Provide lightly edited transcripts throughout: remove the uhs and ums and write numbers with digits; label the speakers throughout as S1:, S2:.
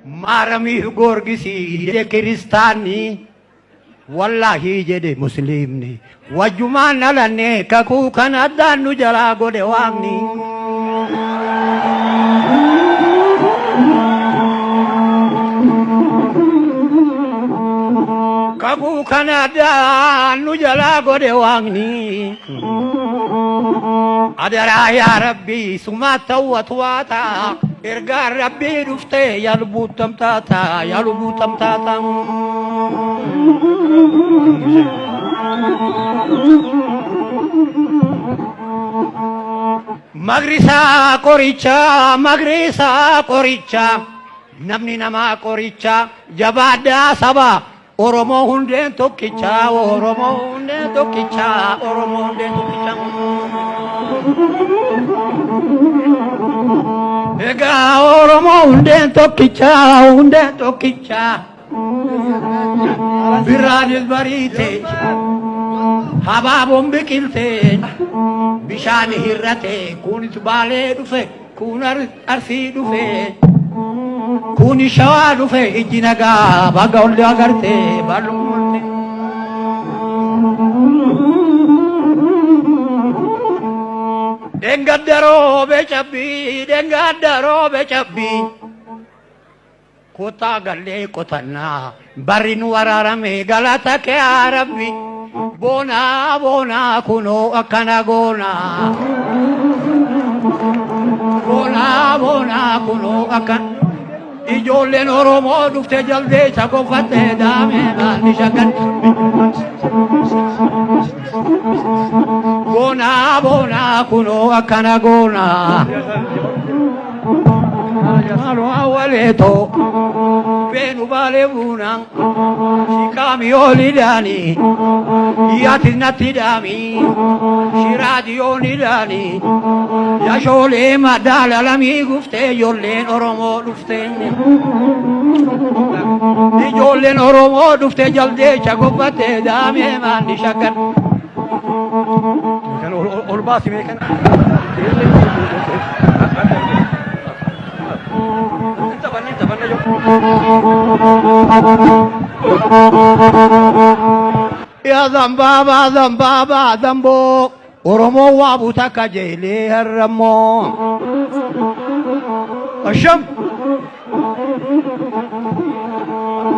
S1: Maaramiif Goorgisii jedhe kiristaanni, wallaahii jedhe musliimni. Wajjumaan dhalanne kakuu kan addaan nu jalaa godhe waaqni. Kakuu kan addaan nu jalaa godhe waaqni. Adaraa yaa Rabbii sumaa tawwatu waataa. Ergaan Rabbii dhuftee yaa lubbuu tamtaataa yaa lubbuu tamtaataa. Magrisaa qorichaa magrisaa qorichaa namni namaa qorichaa jabaadhaa sabaa Oromoo hundeen tokkichaa Oromoo hundeen tokkichaa Oromoo hundeen tokkichaa. Egaa Oromoo hundeen tokkichaa hundeen tokkichaa. Birraanis bariite habaaboon biqilte bishaan hir'ate kunis baalee dhufe kun arsii dhufe kun shawaa dhufe ijji nagaa baga ol agarte bal'uulte. Dhengadda roobe cabbii dhengadda roobe cabbii. Kottaa gallee qotannaa barri nu waraarame galata kee yaa rabbi boonaa boonaa kunoo akkana goonaa boonaa boonaa kunoo akkana ijoolleen Oromoo dhufte jaldeessa gonfatte daamee maalli shaggan boonaa boonaa kunoo akkana goonaa. Maaloo awwaleetoo beenu baalee buuna shiqaami ooliidhaani yaatis natti dhaami shiraadiyoonidhaani yashoolee madaala lamii guftee ijoolleen Oromoo dhuftee ijoolleen Oromoo dhuftee jaldeecha gonfattee daamee maalli shaggan. Ol baasi mee kana. Yaa zambaabaa zambaabaa zamboo Oromoo waa buta kajeelee har'ammoo. Asham.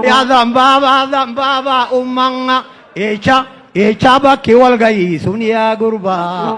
S1: Yaa zambaabaa zambaabaa uummanna eecha eecha bakki wal ga'ii sun yaa gurbaa.